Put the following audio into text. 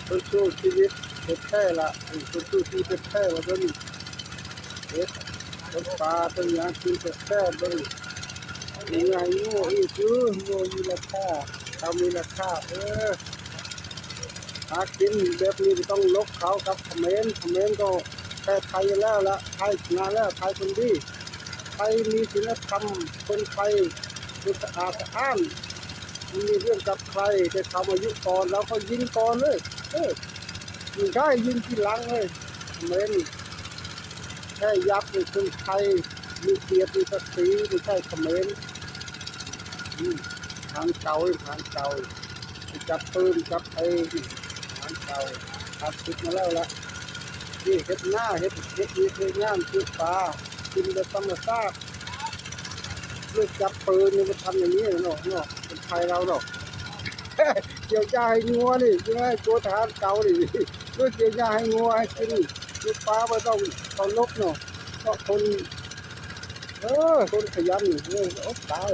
ຄົນສູ້ຊີວິດແທ້ໆລະ ເອີ ຄົນສູ້ຊີວິດແທ້ໆລະເບິ່ງ ເຮັດ ເບິ່ງປາເບິ່ງຫຍັງກິນແຊບໆເບິ່ງ ມີຫຍັງ ງົວອີກ ເອີ ງົວມີລາຄາ ເຂົາມີລາຄາ ເອີ ຫາກິນແບບນີ້ບໍ່ຕ້ອງຫຼົບເຂົາກັບຂະເໝນ ຂະເໝນກໍແພ້ໄທຢູ່ແລ້ວລະ ໄທຊະນະແລ້ວ ໄທຄົນດີ ໄທມີສິນລະທຳ ຄົນໄທ ຄືສະອາດສະອ້ານ ມັນມີເລື່ອງກັບໃຄ ແຕ່ເຂົາມາຍຸກ່ອນ ລາວກໍຍິງກ່ອນເລີຍ ເອີ ຍິງໄດ້ຍິງທີຫຼັງເລີຍ ຂະເໝນແທ້ ຢາກເປັນຄົນໄທ ມີກຽດມີສັກສີ ບໍ່ໃຊ່ຂະເໝນ ອືມ ທາງເກົ່າ ທາງເກົ່າ ຈັບປືນຈັບໄປ ທາງເກົ່າ ຕັດສິດມາແລ້ວລະ ນີ້ເຮັດນາ ເຮັດ ເຮັດວຽກເຮັດງານ ປູກປາ ກິນແບບທຳມະຊາດ ລູກຈັບປືນນີ້ມັນທຳຢ່າງນີ້ເນາະ ເນາະ ເປັນໄທລາວເນາະ ກ່ຽວຫຍ້າໃຫ້ງົວນີ້ ຊິໃຫ້ໂກທະຫານເກົ່ານີ້ ລູກກ່ຽວຫຍ້າໃຫ້ງົວໃຫ້ກິນ ລູກປາບໍ່ຕ້ອງເຄົາລົບເນາະ ເພາະຄົນ ເອີ ຄົນຂະຫຍັນນີ້ ໂອ້ ຕາຍ.